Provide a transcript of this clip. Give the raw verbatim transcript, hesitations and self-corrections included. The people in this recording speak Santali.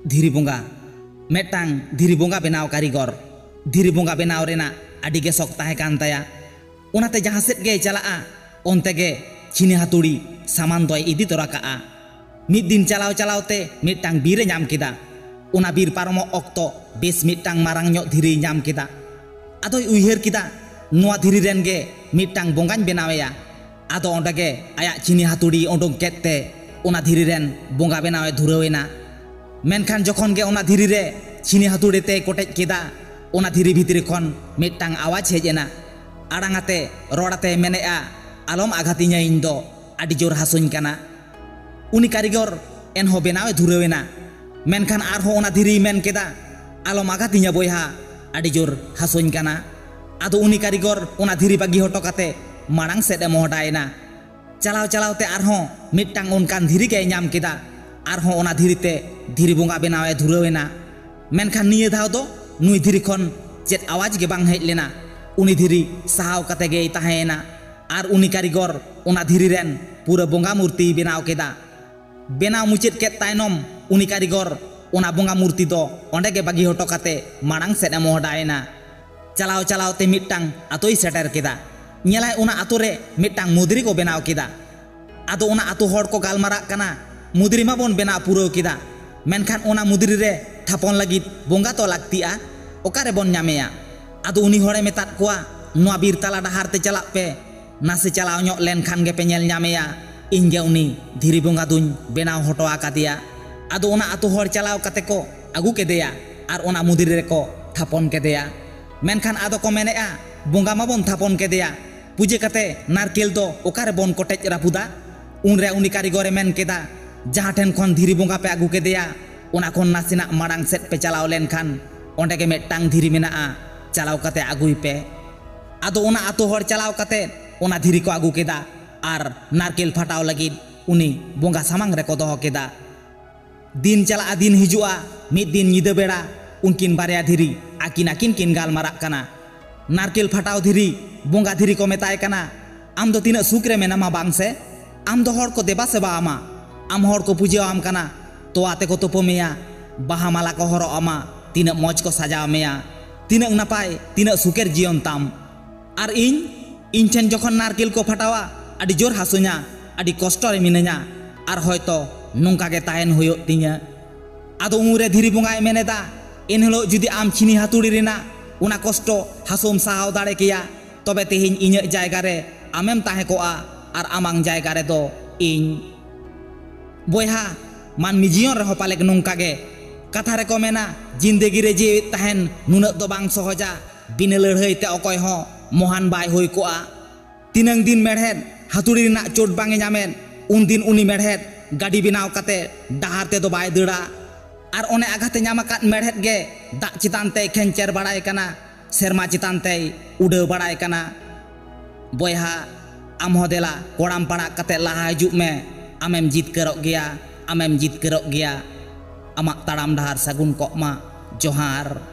ᱫᱷᱤᱨᱤ ᱵᱚᱸᱜᱟ᱾ ᱢᱤᱫᱴᱟᱝ ᱫᱷᱤᱨᱤ ᱵᱚᱸᱜᱟ ᱵᱮᱱᱟᱣ ᱠᱟᱹᱨᱤᱜᱚᱨ ᱫᱷᱤᱨᱤ ᱵᱚᱸᱜᱟ ᱵᱮᱱᱟᱣ ᱨᱮᱱᱟᱜ ᱟᱹᱰᱤ ᱜᱮ ᱥᱚᱠ ᱛᱟᱦᱮᱸ ᱠᱟᱱ ᱛᱟᱭᱟ᱾ ᱚᱱᱟᱛᱮ ᱡᱟᱦᱟᱸ ᱥᱮᱫ ᱜᱮᱭ ᱪᱟᱞᱟᱜᱼᱟ, ᱚᱱᱛᱮ ᱜᱮ ᱪᱷᱤᱱᱤ ᱦᱟᱹᱛᱩᱲᱤ ᱥᱟᱢᱟᱱ ᱫᱚᱭ ᱤᱫᱤ ᱛᱚᱨᱟ ᱠᱟᱜᱼᱟ᱾ ᱢᱤᱫ ᱫᱤᱱ ᱪᱟᱞᱟᱣ ᱪᱟᱞᱟᱣ ᱛᱮ ᱢᱤᱫᱴᱟᱝ ᱵᱤᱨ ᱮ ᱧᱟᱢ ᱠᱮᱫᱟ᱾ ᱚᱱᱟ ᱵᱤᱨ ᱯᱟᱨᱚᱢᱚᱜ ᱚᱠᱛᱚ ᱵᱮᱥ ᱢᱤᱫᱴᱟᱝ ᱢᱟᱨᱟᱝ ᱧᱚᱜ ᱫᱷᱤᱨᱤᱭ ᱧᱟᱢ ᱠᱮᱫᱟ᱾ ᱟᱫᱚᱭ ᱩᱭᱦᱟᱹᱨ ᱠᱮᱫᱟ, ᱱᱚᱣᱟ ᱫᱷᱤᱨᱤ ᱨᱮᱱ ᱜᱮ ᱢᱤᱫᱴᱟᱝ ᱵᱚᱸᱜᱟᱧ ᱵᱮᱱᱟᱣᱮᱭᱟ᱾ ᱟᱫᱚ ᱚᱸᱰᱮ ᱜᱮ ᱟᱭᱟᱜ ᱪᱷᱤᱱᱤ ᱦᱟᱹᱛᱩᱲᱤ ᱩᱰᱩᱝ ᱠᱮᱫ ᱛᱮ ᱚᱱᱟ ᱫᱷᱤᱨᱤ ᱨᱮᱱ ᱵᱚᱸᱜᱟ ᱵᱮᱱᱟᱣ ᱮ ᱫᱷᱩᱨᱟᱹᱣ ᱮᱱᱟ᱾ ᱢᱮᱱᱠᱷᱟᱱ ᱡᱚᱠᱷᱚᱱ ᱜᱮ ᱚᱱᱟ ᱫᱷᱤᱨᱤ ᱨᱮ ᱪᱷᱤᱱᱤ ᱦᱟᱹᱛᱩᱲᱤ ᱛᱮᱭ ᱠᱚᱴᱮᱡ ᱠᱮᱫᱟ, ᱚᱱᱟ ᱫᱷᱤᱨᱤ ᱵᱷᱤᱛᱨᱤ ᱠᱷᱚᱱ ᱢᱤᱫᱴᱟᱝ ᱟᱣᱟᱡᱽ ᱦᱮᱡ ᱮᱱᱟ᱾ ᱟᱲᱟᱝ ᱟᱛᱮ ᱨᱚᱲ ᱟᱛᱮ ᱢᱮᱱᱮᱜᱼᱟ, "ᱟᱞᱚᱢ ᱟᱜᱷᱟᱛᱤᱧᱟ, ᱤᱧ ᱫᱚ ᱟᱹᱰᱤ ᱡᱳᱨ ᱦᱟᱹᱥᱩᱧ ᱠᱟᱱᱟ᱾" ᱩᱱᱤ ᱠᱟᱹᱨᱤᱜᱚᱨ ᱮᱱᱦᱚᱸ ᱵᱮᱱᱟᱣ ᱮ ᱫᱷᱩᱨᱟᱹᱣ ᱮᱱᱟ᱾ ᱢᱮᱱᱠᱷᱟᱱ ᱟᱨᱦᱚᱸ ᱚᱱᱟ ᱫᱷᱤᱨᱤᱭ ᱢᱮᱱ ᱠᱮᱫᱟ, "ᱟᱞᱚᱢ ᱟᱜᱷᱟᱛᱤᱧᱟ ᱵᱚᱭᱦᱟ, ᱟᱹᱰᱤ ᱡᱳᱨ ᱦᱟᱹᱥᱩᱧ ᱠᱟᱱᱟ᱾" ᱟᱫᱚ ᱩᱱᱤ ᱠᱟᱹᱨᱤᱜᱚᱨ ᱚᱱᱟ ᱫᱷᱤᱨᱤ ᱵᱟᱹᱜᱤ ᱦᱚᱴᱚ ᱠᱟᱛᱮ ᱢᱟᱲᱟᱝ ᱥᱮᱫ ᱮ ᱢᱚᱦᱰᱟᱭᱮᱱᱟ᱾ ᱪᱟᱞᱟᱣ ᱪᱟᱞᱟᱣ ᱛᱮ ᱟᱨᱦᱚᱸ ᱢᱤᱫᱴᱟᱝ ᱚᱱᱠᱟᱱ ᱫᱷᱤᱨᱤ ᱜᱮᱭ ᱧᱟᱢ ᱠᱮᱫᱟ᱾ ᱟᱨᱦᱚᱸ ᱚᱱᱟ ᱫᱷᱤᱨᱤ ᱛᱮ ᱫᱷᱤᱨᱤ ᱵᱚᱸᱜᱟ ᱵᱮᱱᱟᱣ ᱮ ᱫᱷᱩᱨᱟᱹᱣ ᱮᱱᱟ᱾ ᱢᱮᱱᱠᱷᱟᱱ ᱱᱤᱭᱟᱹ ᱫᱷᱟᱣ ᱫᱚ ᱱᱩᱭ ᱫᱷᱤᱨᱤ ᱠᱷᱚᱱ ᱪᱮᱫ ᱟᱣᱟᱡᱽ ᱜᱮ ᱵᱟᱝ ᱦᱮᱡ ᱞᱮᱱᱟ᱾ ᱩᱱᱤ ᱫᱷᱤᱨᱤ ᱥᱟᱦᱟᱣ ᱠᱟᱛᱮ ᱜᱮᱭ ᱛᱟᱦᱮᱸᱭᱮᱱᱟ᱾ ᱟᱨ ᱩᱱᱤ ᱠᱟᱹᱨᱤᱜᱚᱨ ᱚᱱᱟ ᱫᱷᱤᱨᱤ ᱨᱮᱱ ᱯᱩᱨᱟᱹ ᱵᱚᱸᱜᱟ ᱢᱩᱨᱛᱤᱭ ᱵᱮᱱᱟᱣ ᱠᱮᱫᱟ᱾ ᱵᱮᱱᱟᱣ ᱢᱩᱪᱟᱹᱫ ᱠᱮᱫ ᱛᱟᱭᱱᱚᱢ, ᱩᱱᱤ ᱠᱟᱹᱨᱤᱜᱚᱨ ᱚᱱᱟ ᱵᱚᱸᱜᱟ ᱢᱩᱨᱛᱤ ᱫᱚ ᱚᱸᱰᱮ ᱜᱮ ᱵᱟᱹᱜᱤ ᱦᱚᱴᱚ ᱠᱟᱛᱮ ᱢᱟᱲᱟᱝ ᱥᱮᱫ ᱮ ᱢᱚᱦᱰᱟᱭᱮᱱᱟ᱾ ᱪᱟᱞᱟᱣ ᱪᱟᱞᱟᱣ ᱛᱮ ᱢᱤᱫᱴᱟᱝ ᱟᱛᱳᱭ ᱥᱮᱴᱮᱨ ᱠᱮᱫᱟ᱾ ᱧᱮᱞᱟᱭ, ᱚᱱᱟ ᱟᱛᱳ ᱨᱮ ᱢᱤᱫᱴᱟᱝ ᱢᱩᱫᱽᱨᱤ ᱠᱚ ᱵᱮᱱᱟᱣ ᱠᱮᱫᱟ᱾ ᱟᱫᱚ ᱚᱱᱟ ᱟᱛᱳ ᱦᱚᱲ ᱠᱚ ᱜᱟᱞᱢᱟᱨᱟᱜ ᱠᱟᱱᱟ, "ᱢᱩᱫᱽᱨᱤ ᱢᱟᱵᱚᱱ ᱵᱮᱱᱟᱣ ᱯᱩᱨᱟᱹᱣ ᱠᱮᱫᱟ, ᱢᱮᱱᱠᱷᱟᱱ ᱚᱱᱟ ᱢᱩᱫᱽᱨᱤ ᱨᱮ ᱛᱷᱟᱯᱚᱱ ᱞᱟᱹᱜᱤᱫ ᱵᱚᱸᱜᱟ ᱛᱚ ᱞᱟᱹᱠᱛᱤᱜᱼᱟ, ᱚᱠᱟ ᱨᱮᱵᱚᱱ ᱧᱟᱢᱮᱭᱟ?" ᱟᱫᱚ ᱩᱱᱤ ᱦᱚᱲᱮ ᱢᱮᱛᱟᱫ ᱠᱚᱣᱟ, "ᱱᱚᱣᱟ ᱵᱤᱨ ᱛᱟᱞᱟ ᱰᱟᱦᱟᱨ ᱛᱮ ᱪᱟᱞᱟᱜ ᱯᱮ, ᱱᱟᱥᱮ ᱪᱟᱞᱟᱣ ᱧᱚᱜ ᱞᱮᱱᱠᱷᱟᱱ ᱜᱮᱯᱮ ᱧᱮᱞ ᱧᱟᱢᱮᱭᱟ, ᱤᱧ ᱜᱮ ᱩᱱᱤ ᱫᱷᱤᱨᱤ ᱵᱚᱸᱜᱟ ᱫᱩᱧ ᱵᱮᱱᱟᱣ ᱦᱚᱴᱚ ᱟᱠᱟᱫᱮᱭᱟ᱾" ᱟᱫᱚ ᱚᱱᱟ ᱟᱛᱳ ᱦᱚᱲ ᱪᱟᱞᱟᱣ ᱠᱟᱛᱮ ᱠᱚ ᱟᱹᱜᱩ ᱠᱮᱫᱮᱭᱟ ᱟᱨ ᱚᱱᱟ ᱢᱩᱫᱽᱨᱤ ᱨᱮᱠᱚ ᱛᱷᱟᱯᱚᱱ ᱠᱮᱫᱮᱭᱟ᱾ ᱢᱮᱱᱠᱷᱟᱱ ᱟᱫᱚ ᱠᱚ ᱢᱮᱱᱮᱜᱼᱟ, "ᱵᱚᱸᱜᱟ ᱢᱟᱵᱚᱱ ᱛᱷᱟᱯᱚᱱ ᱠᱮᱫᱮᱭᱟ, ᱯᱩᱡᱟᱹ ᱠᱟᱛᱮ ᱱᱟᱨᱠᱮᱞ ᱫᱚ ᱚᱠᱟ ᱨᱮᱵᱚᱱ ᱠᱚᱴᱮᱡ ᱨᱟᱹᱯᱩᱫᱟ?" ᱩᱱᱨᱮ ᱩᱱᱤ ᱠᱟᱹᱨᱤᱜᱚᱨᱮ ᱢᱮᱱ ᱠᱮᱫᱟ, "ᱡᱟᱦᱟᱸ ᱴᱷᱮᱱ ᱠᱷᱚᱱ ᱫᱷᱤᱨᱤ ᱵᱚᱸᱜᱟ ᱯᱮ ᱟᱹᱜᱩ ᱠᱮᱫᱮᱭᱟ, ᱚᱱᱟ ᱠᱷᱚᱱ ᱱᱟᱥᱮᱱᱟᱜ ᱢᱟᱲᱟᱝ ᱥᱮᱫ ᱯᱮ ᱪᱟᱞᱟᱣ ᱞᱮᱱᱠᱷᱟᱱ ᱚᱸᱰᱮ ᱜᱮ ᱢᱤᱫᱴᱟᱝ ᱫᱷᱤᱨᱤ ᱢᱮᱱᱟᱜᱼᱟ, ᱪᱟᱞᱟᱣ ᱠᱟᱛᱮ ᱟᱹᱜᱩᱭ ᱯᱮ᱾" ᱟᱫᱚ ᱚᱱᱟ ᱟᱛᱳ ᱦᱚᱲ ᱪᱟᱞᱟᱣ ᱠᱟᱛᱮ ᱚᱱᱟ ᱫᱷᱤᱨᱤ ᱠᱚ ᱟᱹᱜᱩ ᱠᱮᱫᱟ ᱟᱨ ᱱᱟᱨᱠᱮᱞ ᱯᱷᱟᱴᱟᱣ ᱞᱟᱹᱜᱤᱫ ᱩᱱᱤ ᱵᱚᱸᱜᱟ ᱥᱟᱢᱟᱝ ᱨᱮᱠᱚ ᱫᱚᱦᱚ ᱠᱮᱫᱟ᱾ ᱫᱤᱱ ᱪᱟᱞᱟᱜᱼᱟ, ᱫᱤᱱ ᱦᱤᱡᱩᱜᱼᱟ᱾ ᱢᱤᱫ ᱫᱤᱱ ᱧᱤᱫᱟᱹ ᱵᱮᱲᱟ ᱩᱱᱠᱤᱱ ᱵᱟᱨᱭᱟ ᱫᱷᱤᱨᱤ ᱟᱹᱠᱤᱱ ᱟᱹᱠᱤᱱ ᱠᱤᱱ ᱜᱟᱞᱢᱟᱨᱟᱜ ᱠᱟᱱᱟ᱾ ᱱᱟᱨᱠᱮᱞ ᱯᱷᱟᱴᱟᱣ ᱫᱷᱤᱨᱤ ᱵᱚᱸᱜᱟ ᱫᱷᱤᱨᱤ ᱠᱚ ᱢᱮᱛᱟᱭ ᱠᱟᱱᱟ, "ᱟᱢ ᱫᱚ ᱛᱤᱱᱟᱹᱜ ᱥᱩᱠ ᱨᱮ ᱢᱮᱱᱟᱢᱟ ᱵᱟᱝ ᱥᱮ? ᱟᱢ ᱫᱚ ᱦᱚᱲ ᱠᱚ ᱫᱮᱵᱟ ᱥᱮᱵᱟ ᱟᱢᱟ, ᱟᱢ ᱦᱚᱲ ᱠᱚ ᱯᱩᱡᱟᱹ ᱟᱢ ᱠᱟᱱᱟ, ᱛᱚᱣᱟ ᱛᱮᱠᱚ ᱛᱩᱯᱩ ᱢᱮᱭᱟ, ᱵᱟᱦᱟ ᱢᱟᱞᱟ ᱠᱚ ᱦᱚᱨᱚᱜ ᱟᱢᱟ, ᱛᱤᱱᱟᱹᱜ ᱢᱚᱡᱽ ᱠᱚ ᱥᱟᱡᱟᱣ ᱢᱮᱭᱟ, ᱛᱤᱱᱟᱹᱜ ᱱᱟᱯᱟᱭ, ᱛᱤᱱᱟᱹᱜ ᱥᱩᱠᱮᱨ ᱡᱤᱭᱚᱱ ᱛᱟᱢ᱾ ᱟᱨ ᱤᱧ, ᱤᱧ ᱴᱷᱮᱱ ᱡᱚᱠᱷᱚᱱ ᱱᱟᱨᱠᱮᱞ ᱠᱚ ᱯᱷᱟᱴᱟᱣᱟ, ᱟᱹᱰᱤ ᱡᱳᱨ ᱦᱟᱹᱥᱩᱧᱟ, ᱟᱹᱰᱤ ᱠᱚᱥᱴᱚ ᱨᱮ ᱢᱤᱱᱟᱹᱧᱟ, ᱟᱨ ᱦᱚᱭᱛᱚ ᱱᱚᱝᱠᱟ ᱜᱮ ᱛᱟᱦᱮᱱ ᱦᱩᱭᱩᱜ ᱛᱤᱧᱟᱹ᱾ ᱟᱫᱚ ᱩᱱᱨᱮ ᱫᱷᱤᱨᱤ ᱵᱚᱸᱜᱟᱭ ᱢᱮᱱ ᱮᱫᱟ, ᱮᱱᱦᱤᱞᱳᱜ ᱡᱩᱫᱤ ᱟᱢ ᱪᱷᱤᱱᱤ ᱦᱟᱹᱛᱩᱲᱤ ᱨᱮᱱᱟᱜ ᱚᱱᱟ ᱠᱚᱥᱴᱚ ᱦᱟᱹᱥᱩᱢ ᱥᱟᱦᱟᱣ ᱫᱟᱲᱮ ᱠᱮᱭᱟ, ᱛᱚᱵᱮ ᱛᱮᱦᱮᱧ ᱤᱧᱟᱹᱜ ᱡᱟᱭᱜᱟ ᱨᱮ ᱟᱢᱮᱢ ᱛᱟᱦᱮᱸ ᱠᱚᱜᱼᱟ ᱟᱨ ᱟᱢᱟᱝ ᱡᱟᱭᱜᱟ ᱨᱮᱫᱚ ᱤᱧ᱾ ᱵᱚᱭᱦᱟ, ᱢᱟᱹᱱᱢᱤ ᱡᱤᱭᱚᱱ ᱨᱮᱦᱚᱸ ᱯᱟᱞᱮᱜ ᱱᱚᱝᱠᱟ ᱜᱮ᱾ ᱠᱟᱛᱷᱟ ᱨᱮᱠᱚ ᱢᱮᱱᱟ, ᱡᱤᱱᱫᱮᱜᱤ ᱨᱮ ᱡᱤᱣᱮᱫ ᱛᱟᱦᱮᱱ ᱱᱩᱱᱟᱹᱜ ᱫᱚ ᱵᱟᱝ ᱥᱚᱦᱚᱡᱟ, ᱵᱤᱱᱟᱹ ᱞᱟᱹᱲᱦᱟᱹᱭ ᱛᱮ ᱚᱠᱚᱭ ᱦᱚᱸ ᱢᱚᱦᱟᱱ ᱵᱟᱭ ᱦᱩᱭ ᱠᱚᱜᱼᱟ᱾ ᱛᱤᱱᱟᱹᱝ ᱫᱤᱱ ᱢᱮᱲᱦᱮᱫ ᱦᱟᱹᱛᱩᱲᱤ ᱨᱮᱱᱟᱜ ᱪᱳᱴ ᱵᱟᱝ ᱮ ᱧᱟᱢᱮᱫ, ᱩᱱᱫᱤᱱ ᱩᱱᱤ ᱢᱮᱲᱦᱮᱫ ᱜᱟᱹᱰᱤ ᱵᱮᱱᱟᱣ ᱠᱟᱛᱮ ᱰᱟᱦᱟᱨ ᱛᱮᱫᱚ ᱵᱟᱭ ᱫᱟᱹᱲᱟ᱾ ᱟᱨ ᱚᱱᱮ ᱟᱜᱷᱟᱛᱮ ᱧᱟᱢ ᱟᱠᱟᱫ ᱢᱮᱲᱦᱮᱫ ᱜᱮ ᱫᱟᱜ ᱪᱮᱛᱟᱱ ᱛᱮᱭ ᱠᱷᱮᱧᱪᱮᱨ ᱵᱟᱲᱟᱭ ᱠᱟᱱᱟ, ᱥᱮᱨᱢᱟ ᱪᱮᱛᱟᱱ ᱛᱮᱭ ᱩᱰᱟᱹᱣ ᱵᱟᱲᱟᱭ ᱠᱟᱱᱟ᱾ ᱵᱚᱭᱦᱟ, ᱟᱢ ᱦᱚᱸ ᱫᱮᱞᱟ ᱠᱚᱲᱟᱢ ᱯᱟᱲᱟᱜ ᱠᱟᱛᱮ ᱞᱟᱦᱟ ᱦᱤᱡᱩᱜ ᱢᱮ᱾ ᱟᱢᱮᱢ ᱡᱤᱛᱠᱟᱹᱨᱚᱜ ᱜᱮᱭᱟ, ᱟᱢᱮᱢ ᱡᱤᱛᱠᱟᱹᱨᱚᱜ ᱜᱮᱭᱟ᱾ ᱟᱢᱟᱜ ᱛᱟᱲᱟᱢ ᱰᱟᱦᱟᱨ ᱥᱟᱹᱜᱩᱱ ᱠᱚᱜ ᱢᱟ᱾ ᱡᱚᱦᱟᱨ᱾